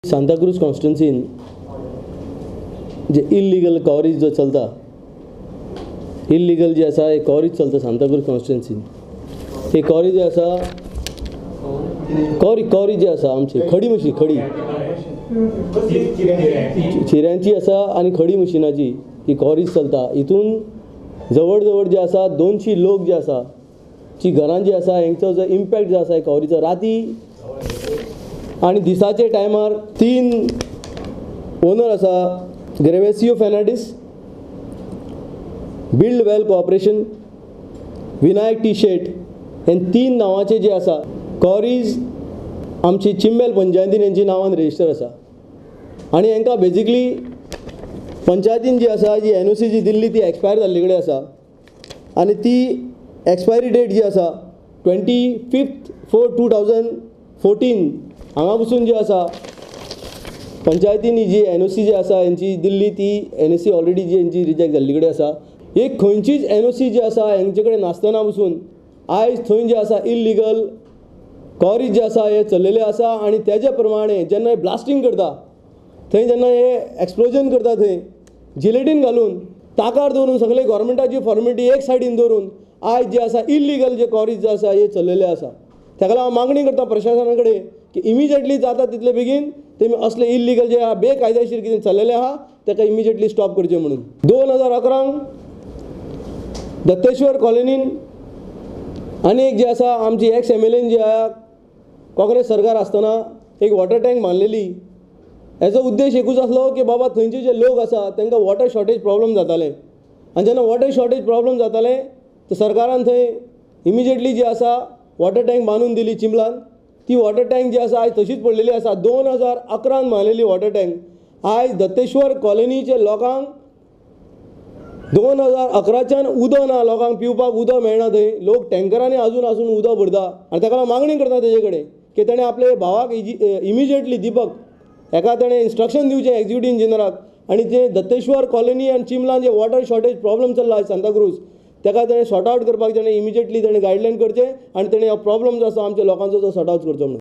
सांताक्रूज कॉन्स्टिट्युन्सीन जे illegal कॉरीज जो चलता, illegal जे आसा हे कॉरीज चलता सांताक्रूज कॉन्स्टिट्युन्सीन. हे कॉरी जे आसा, कॉरी कॉरी जे आसा आमची खडी मशीन, खडी चिऱ्यांची आसा आनी खडी मशिनाची ही कॉरीज चलता. हितून जवळ जवळ जे आसा 200 लोक जे आसा जी घरां जी आसा हेंचो जो इम्पॅक्ट जो आसा हे कॉरीचो राती आनी दिसाचे टायमार 3 ओनर आसा, Gervasio Fernandes, build well corporation, Vinayak T Shet, हे 3 नांवाचे जे आसा कॉरीज आमची चिंबेल पंचायतीन हेंची नांवान रजिस्टर आसा. आनी हेंकां बेजिकली पंचायतीन जी आसा जी एनओसी जी दिल्ली ती एक्सपायर जाल्ली कडेन आसा आनी ती एक्सपायरी डेट जी आसा 25/4/2014 हांगा पसून जी आसा पंचायतीन जी एनओसी जी आसा हेंची दिल्ली ती एनओसी ऑलरेडी जी हेंची रिजेक्ट जाल्ली कडेन आसा. एक खंयचीच एनओसी जी आसा हेंचे कडेन नासतना पसून आयज थंय जे आसा इल्लिगल कॉरीज जे आसा हे चललेले आसा. आनी तेजे प्रमाणे जेन्ना ब्लास्टींग करता थंय, जेन्ना हे एक्सप्लोजन करता थंय जिलेटीन घालून ताकार दवरून सगळे गव्हर्मेंटाची फॉर्मेलिटी एक सायडीन दवरून आयज जे आसा इल्लिगल जे कॉरीज जे आसा हे चललेले आसा. ताका लागून हांव मागणी करता प्रशासना कडेन की इमिजिएटली जाता तितले बेगीन तेमी असले इल्लिगल जे आहा बेकायदेशीर कितें चललेले आहा ताका इमिजिएटली स्टॉप करचें म्हणून. 2011 दत्तेश्वर कॉलनीन आनी एक जे आसा आमची एक्स एमएलएन जी आहा काँग्रेस सरकार आसतना एक वॉटर टँक बांदलेली. हेजो उद्देश एकूच आसलो की बाबा थंयचे जे लोक आसा तांकां वॉटर शॉर्टेज प्रॉब्लम जातालें आनी जेन्ना वॉटर शॉर्टेज प्रॉब्लम जातालें तर सरकारान थंय इमिजिएटली जी आसा वॉटर टँक बांदून दिली चिंबलान. ती वॉटर टँक जी आसा आयज तशीच पडलेली आसा. 2011 बांदलेली वॉटर टँक आयज दत्तेश्वर कॉलनीचे लोकांक 2011च्यान उदक ना, लोकांक पिवपाक उदक मेळना. थंय लोक टँकरांनी अजून आसून उदक भरता आनी ताका लागून मागणी करता तेजे कडेन की ताणें आपले भावाक इमिजिएटली दीपक हेका ताणें इन्स्ट्रक्शन दिवचें एक्झिक्युटीव इंजिनियराक आनी जे दत्तेश्वर कॉलनी आनी चिंबलान जे वॉटर शॉर्टेज प्रॉब्लम चल्ला आयज सांताक्रूज ताका ताणें सॉर्ट आवट करपाक ताणें इमिजिएटली ताणें गायडलायन करचें आनी ताणें हो प्रॉब्लम जो आसा आमच्या लोकांचो तो सॉर्ट आवट करचो म्हणून.